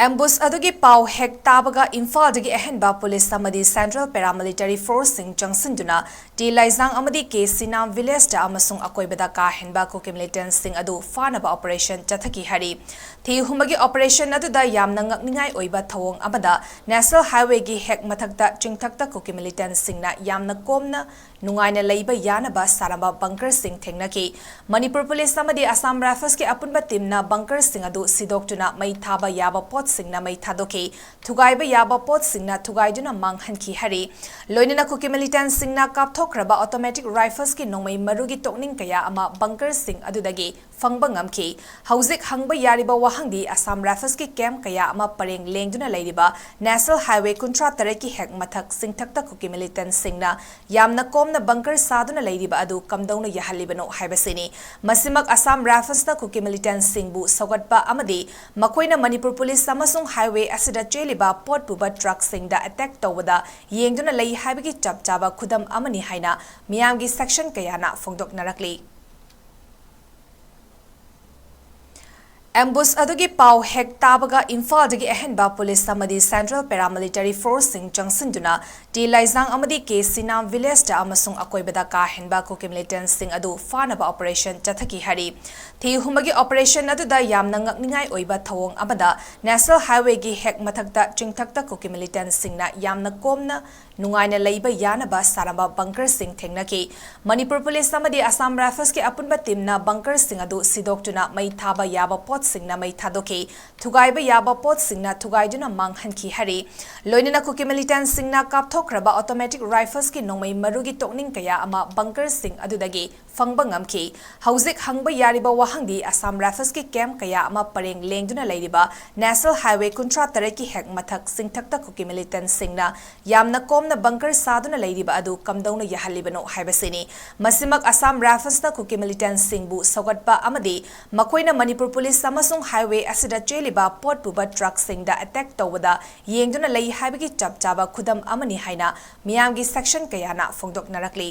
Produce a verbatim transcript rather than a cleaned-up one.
Ambush ꯑꯗꯨꯒꯤ ꯄꯥꯎ ꯍꯦꯛ ꯇꯥꯕꯒ ꯏꯝꯐꯥꯜꯗꯒꯤ ꯑꯍꯦꯟꯕ ꯄꯨꯂꯤꯁ ꯑꯃꯗꯤ ꯁꯦꯟꯇ꯭ꯔꯦꯜ ꯄꯦꯔꯥꯃꯤꯂꯤꯇꯔꯤ ꯐꯣꯔꯁꯁꯤꯡ ꯆꯪꯁꯤꯟꯗꯨꯅ ꯇꯤ ꯂꯥꯏꯖꯥꯡ ꯑꯃꯗꯤ ꯀꯦ ꯁꯤꯅꯥꯝ ꯚꯤꯂꯦꯖꯇ ꯑꯃꯁꯨꯡ ꯑꯀꯣꯏꯕꯗ ꯀꯥ ꯍꯦꯟꯕ ꯀꯨꯀꯤ ꯃꯤꯂꯤꯇꯦꯟꯠꯁꯤꯡ ꯑꯗꯨ ꯐꯥꯅꯕ ꯑꯣꯄꯔꯦꯁꯟ ꯆꯠꯊꯈꯤ ꯍꯥꯏꯔꯤ꯫ ꯊꯤꯍꯨꯝꯕꯒꯤ ꯑꯣꯄꯔꯦꯁꯟ ꯑꯗꯨꯗ ꯌꯥꯝꯅ ꯉꯛꯅꯤꯡꯉꯥꯏ ꯑꯣꯏꯕ ꯊꯧꯑꯣꯡ ꯑꯃꯗ ꯅꯦꯁꯅꯦꯜ ꯍꯥꯏꯋꯦꯒꯤ ꯍꯦꯛ ꯃꯊꯛꯇ ꯆꯤꯡꯊꯛꯇ ꯀꯨꯀꯤ ꯃꯤꯂꯤꯇꯦꯟꯠꯁꯤꯡꯅ ꯌꯥꯝꯅ ꯀꯣꯝꯅ ꯅꯨꯡꯉꯥꯏꯅ ꯂꯩꯕ ꯌꯥꯅꯕ ꯁꯥꯔꯝꯕ ꯕꯪꯀꯔꯁꯤꯡ ꯊꯦꯡꯅꯈꯤ꯫ ꯃꯅꯤꯄꯨꯔ ꯄꯨꯂꯤꯁ ꯑꯃꯗꯤ ꯑꯁꯥꯝ ꯔꯥꯏꯐꯜꯁꯀꯤ ꯑꯄꯨꯟꯕ ꯇꯤꯝꯅ ꯕꯪꯀꯔꯁꯤꯡ ꯑꯗꯨ ꯁꯤꯗꯣꯛꯇꯨꯅ ꯃꯩ ꯊꯥꯕ ꯌꯥꯕ ꯄꯣꯠꯁꯤꯡꯅ ꯃꯩ ꯊꯥꯗꯣꯛꯈꯤ꯫ ꯊꯨꯒꯥꯏꯕ ꯌꯥꯕ ꯄꯣꯠꯁꯤꯡꯅ ꯊꯨꯒꯥꯏꯗꯨꯅ ꯃꯥꯡꯍꯟꯈꯤ ꯍꯥꯏꯔꯤ꯫ ꯂꯣꯏꯅꯅ ꯀꯨꯀꯤ ꯃꯤꯂꯤꯇꯦꯟꯠꯁꯤꯡꯅ ꯀꯥꯞꯊꯣꯛꯈ꯭ꯔꯕ ꯑꯣꯇꯣꯃꯦꯇꯤꯛ ꯔꯥꯏꯐꯜꯁꯀꯤ ꯅꯣꯡꯃꯩ ꯃꯔꯨꯒꯤ ꯇꯣꯛꯅꯤꯡ ꯀꯌꯥ ꯑꯃ ꯕꯪꯀꯔꯁꯤꯡ ꯑꯗꯨꯗꯒꯤ ꯐꯪꯕ ꯉꯝꯈꯤ꯫ ꯍꯧꯖꯤꯛ ꯍꯪꯕ ꯌꯥꯔꯤꯕ ꯋꯥꯍꯪꯗꯤ ꯑꯁꯥꯝ ꯔꯥꯏꯐꯜꯁꯀꯤ ꯀꯦꯝꯞ ꯀꯌꯥ ꯑꯃ ꯄꯔꯦꯡ ꯂꯦꯡꯗꯨꯅ ꯂꯩꯔꯤꯕ ꯅꯦꯁꯅꯦꯜ ꯍꯥꯏꯋꯦ ꯀꯨꯟꯊ꯭ꯔꯥ ꯇꯔꯦꯠꯀꯤ ꯍꯦꯛ ꯃꯊꯛ ꯆꯤꯡꯊꯛꯇ ꯀꯨꯀꯤ ꯃꯤꯂꯤꯇꯦꯟꯠꯁꯤꯡꯅ ꯌꯥꯝꯅ ꯀꯣꯝꯅ ꯕꯪꯀꯔ ꯁꯥꯗꯨꯅ ꯂꯩꯔꯤꯕ ꯑꯗꯨ ꯀꯝꯗꯧꯅ ꯌꯥꯍꯜꯂꯤꯕꯅꯣ ꯍꯥꯏꯕꯁꯤꯅꯤ꯫ ꯃꯁꯤꯃꯛ ꯑꯁꯥꯝ ꯔꯥꯏꯐꯜꯁꯅ ꯀꯨꯀꯤ ꯃꯤꯂꯤꯇꯦꯟꯠꯁꯤꯡꯕꯨ ꯁꯧꯒꯠꯄ ꯑꯃꯗꯤ ꯃꯈꯣꯏꯅ ꯃꯅꯤꯄꯨꯔ ꯄꯨꯂꯤꯁ ꯑꯃꯁꯨꯡ ꯍꯥꯏꯋꯦ ꯑꯁꯤꯗ ꯆꯦꯜꯂꯤꯕ ꯄꯣꯠ ꯄꯨꯕ ꯇ꯭ꯔꯛꯁꯤꯡꯗ ꯑꯦꯇꯦꯛ ꯇꯧꯕꯗ ꯌꯦꯡꯗꯨꯅ ꯂꯩ ꯍꯥꯏꯕꯒꯤ ꯆꯞ ꯆꯥꯕ ꯈꯨꯗꯝ ꯑꯃꯅꯤ ꯍꯥꯏꯅ ꯃꯤꯌꯥꯝꯒꯤ ꯁꯦꯛꯁꯟ ꯀꯌꯥꯅ ꯐꯣꯡꯗꯣꯛꯅꯔꯛꯂꯤ꯫ ꯑꯦꯝꯕꯨꯁ ꯑꯗꯨꯒꯤ ꯄꯥꯎ ꯍꯦꯛ ꯇꯥꯕꯒ ꯏꯝꯐꯥꯜꯗꯒꯤ ꯑꯍꯦꯟꯕ ꯄꯨꯂꯤꯁ ꯑꯃꯗꯤ ꯁꯦꯟꯇ꯭ꯔꯦꯜ ꯄꯦꯔꯥꯃꯤꯂꯤꯇꯔꯤ ꯐꯣꯔꯁꯁꯤꯡ ꯆꯪꯁꯤꯟꯗꯨꯅ ꯇꯤ ꯂꯥꯏꯖꯥꯡ ꯑꯃꯗꯤ ꯀꯦ ꯁꯤꯅꯥꯝ ꯚꯤꯂꯦꯖꯇ ꯑꯃꯁꯨꯡ ꯑꯀꯣꯏꯕꯗ ꯀꯥ ꯍꯦꯟꯕ ꯀꯨꯀꯤ ꯃꯤꯂꯤꯇꯦꯟꯠꯁꯤꯡ ꯑꯗꯨ ꯐꯥꯅꯕ ꯑꯣꯄꯔꯦꯁꯟ ꯆꯠꯊꯈꯤ ꯍꯥꯏꯔꯤ꯫ ꯊꯤꯍꯨꯝꯕꯒꯤ ꯑꯣꯄꯔꯦꯁꯟ ꯑꯗꯨꯗ ꯌꯥꯝꯅ ꯉꯛꯅꯤꯡꯉꯥꯏ ꯑꯣꯏꯕ ꯊꯧꯑꯣꯡ ꯑꯃꯗ ꯅꯦꯁꯅꯦꯜ ꯍꯥꯏꯋꯦꯒꯤ ꯍꯦꯛ ꯃꯊꯛꯇ ꯆꯤꯡꯊꯛꯇ ꯀꯨꯀꯤ ꯃꯤꯂꯤꯇꯦꯟꯠꯁꯤꯡꯅ ꯌꯥꯝꯅ ꯀꯣꯝꯅ ꯅꯨꯡꯉꯥꯏꯅ ꯂꯩꯕ ꯌꯥꯅꯕ ꯁꯥꯔꯝꯕ ꯕꯪꯀꯔꯁꯤꯡ ꯊꯦꯡꯅꯈꯤ꯫ ꯃꯅꯤꯄꯨꯔ ꯄꯨꯂꯤꯁ ꯑꯃꯗꯤ ꯑꯁꯥꯝ ꯔꯥꯏꯐꯜꯁꯀꯤ ꯑꯄꯨꯟꯕ ꯇꯤꯝꯅ ꯕꯪꯀꯔꯁꯤꯡ ꯑꯗꯨ ꯁꯤꯗꯣꯛꯇꯨꯅ ꯃꯩ ꯊꯥꯕ ꯌꯥꯕ ꯄꯣꯠꯁꯤꯡꯅ ꯃꯩ ꯊꯥꯗꯣꯛꯈꯤ꯫ ꯊꯨꯒꯥꯏꯕ ꯌꯥꯕ ꯄꯣꯠꯁꯤꯡꯅ ꯊꯨꯒꯥꯏꯗꯨꯅ ꯃꯥꯡꯍꯟꯈꯤ ꯍꯥꯏꯔꯤ꯫ ꯂꯣꯏꯅꯅ ꯀꯨꯀꯤ ꯃꯤꯂꯤꯇꯦꯟꯠꯁꯤꯡꯅ ꯀꯥꯞꯊꯣꯛꯈ꯭ꯔꯕ ꯑꯣꯇꯣꯃꯦꯇꯤꯛ ꯔꯥꯏꯐꯜꯁꯀꯤ ꯅꯣꯡꯃꯩ ꯃꯔꯨꯒꯤ ꯇꯣꯛꯅꯤꯡ ꯀꯌꯥ ꯑꯃ ꯕꯪꯀꯔꯁꯤꯡ ꯑꯗꯨꯗꯒꯤ ꯐꯪꯕ ꯉꯝꯈꯤ꯫ ꯍꯧꯖꯤꯛ ꯍꯪꯕ ꯌꯥꯔꯤꯕ ꯋꯥꯍꯪꯗꯤ ꯑꯁꯥꯝ ꯔꯥꯏꯐꯜꯁꯀꯤ ꯀꯦꯝꯞ ꯀꯌꯥ ꯑꯃ ꯄꯔꯦꯡ ꯂꯦꯡꯗꯨꯅ ꯂꯩꯔꯤꯕ ꯅꯦꯁꯅꯦꯜ ꯍꯥꯏꯋꯦ ꯀꯨꯟꯊ꯭ꯔꯥ ꯇꯔꯦꯠꯀꯤ ꯍꯦꯛ ꯃꯊꯛ ꯆꯤꯡꯊꯛꯇ ꯀꯨꯀꯤ ꯃꯤꯂꯤꯇꯦꯟꯠꯁꯤꯡꯅ ꯌꯥꯝꯅ ꯀꯣꯝꯅ ꯕꯪꯀꯔ ꯁꯥꯗꯨꯅ ꯂꯩꯔꯤꯕ ꯑꯗꯨ ꯀꯝꯗꯧꯅ ꯌꯥꯍꯜꯂꯤꯕꯅꯣ ꯍꯥꯏꯕꯁꯤꯅꯤ꯫ ꯃꯁꯤꯃꯛ ꯑꯁꯥꯝ ꯔꯥꯏꯐꯜꯁꯅ ꯀꯨꯀꯤ ꯃꯤꯂꯤꯇꯦꯟꯠꯁꯤꯡꯕꯨ ꯁꯧꯒꯠꯄ ꯑꯃꯗꯤ ꯃꯈꯣꯏꯅ ꯃꯅꯤꯄꯨꯔ ꯄꯨꯂꯤꯁ ꯑꯃꯁꯨꯡ ꯍꯥꯏꯋꯦ ꯑꯁꯤꯗ ꯆꯦꯜꯂꯤꯕ ꯄꯣꯠ ꯄꯨꯕ ꯇ꯭ꯔꯛꯁꯤꯡꯗ ꯑꯦꯇꯦꯛ ꯇꯧꯕꯗ ꯌꯦꯡꯗꯨꯅ ꯂꯩ ꯍꯥꯏꯕꯒꯤ ꯆꯞ ꯆꯥꯕ ꯈꯨꯗꯝ ꯑꯃꯅꯤ ꯍꯥꯏꯅ ꯃꯤꯌꯥꯝꯒꯤ ꯁꯦꯛꯁꯟ ꯀꯌꯥꯅ ꯐꯣꯡꯗꯣꯛꯅꯔꯛꯂꯤ꯫